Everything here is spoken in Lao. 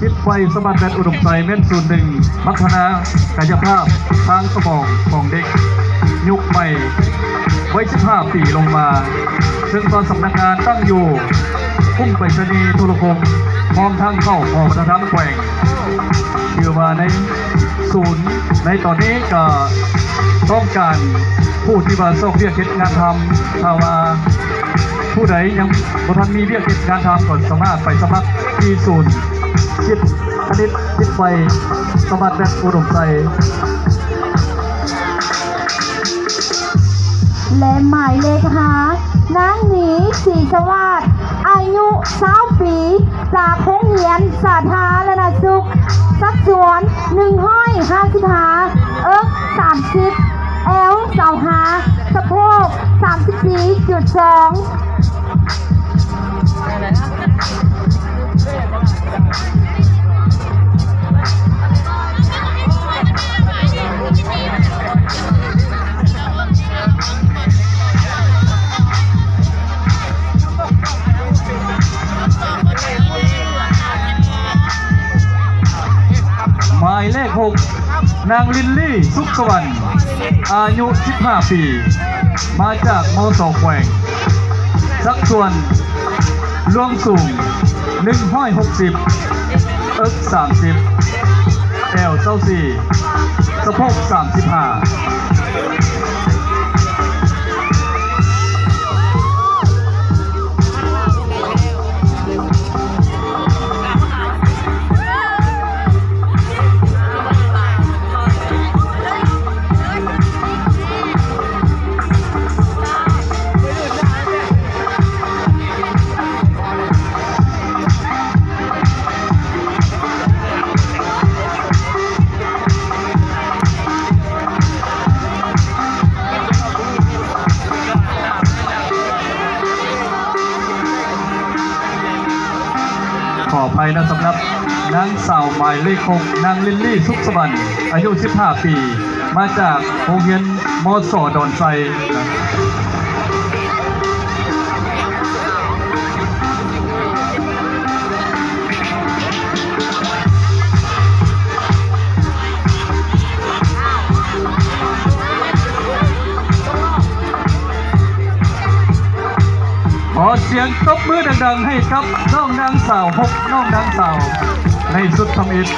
ຈິດໄວສະມາດແບດອຸດົມໄຊ ແມ່ນສູນໜຶ່ງພັດທະນາກາຍະພາບທາງສະໝອງຂອງເດັກຍຸກໃໝ່ ໄວສິບຫ້າປີລົງມາ, ເຊິ່ງວ່າສຳນັກງານຕັ້ງຢູ່ຄຸ້ມໄປສະນີໂທລະຄົມ ຮອງທາງເຂົ້າຫໍວັດທະນະທຳແຂວງ. ຖືວ່າໃນສູນໃນຕອນນີ້ກໍຕ້ອງການຜູ້ທີ່ວ່າຊອກວຽກເຮັດງານທຳ, ຖ້າວ່າ ຜູ້ໃດຍັງບໍ່ທັນມີວຽກເຮັດງານທຳ ກໍສາມາດໄປສະໝັກທີ່ສູນຄິດຄະນິດ ຄິດໄວສະໝາດແບດອຸດົມໄຊ. ແລະ ໝາຍເລກຫ້າ ນາງໜີ ສີສະຫວາດ ອາຍຸຊາວປີ ຈາກໂຮງຮຽນສາທາລະນະສຸກ ສັດສ່ວນ ໜຶ່ງຮ້ອຍຫ້າສິບຫ້າ ເອິກ ສາມສິບ ແອລ ຊາວຫ້າ ສະໂພກ ສາມສິບສີ່ຈຸດສອງ. ໝາຍເລກຫົກ ນາງລິນລີ ສຸກສະຫວັນ ອາຍຸສິບຫ້າປີ ມາຈາກ ມສ ແຂວງ ສັດສ່ວນລວມສູງ ໜຶ່ງຮ້ອຍຫົກສິບ ເອິກ ສາມສິບ ແອລ ຊາວສີ່ ສະໂພກ ສາມສິບຫ້າ. ຂໍອະໄພນະ ສຳລັບນາງສາວໝາຍເລກຫົກ ນາງລິນລີ ສຸກສະຫວັນ ອາຍຸສິບຫ້າປີ ມາຈາກໂຮງຮຽນ ມສ ດອນໄຊ. ຂໍສຽງຕົບມືດັງໆ ໃຫ້ກັບນ້ອງນາງສາວ ຫົກ ນ້ອງນາງສາວ ໃນຊຸດທຳອິດ.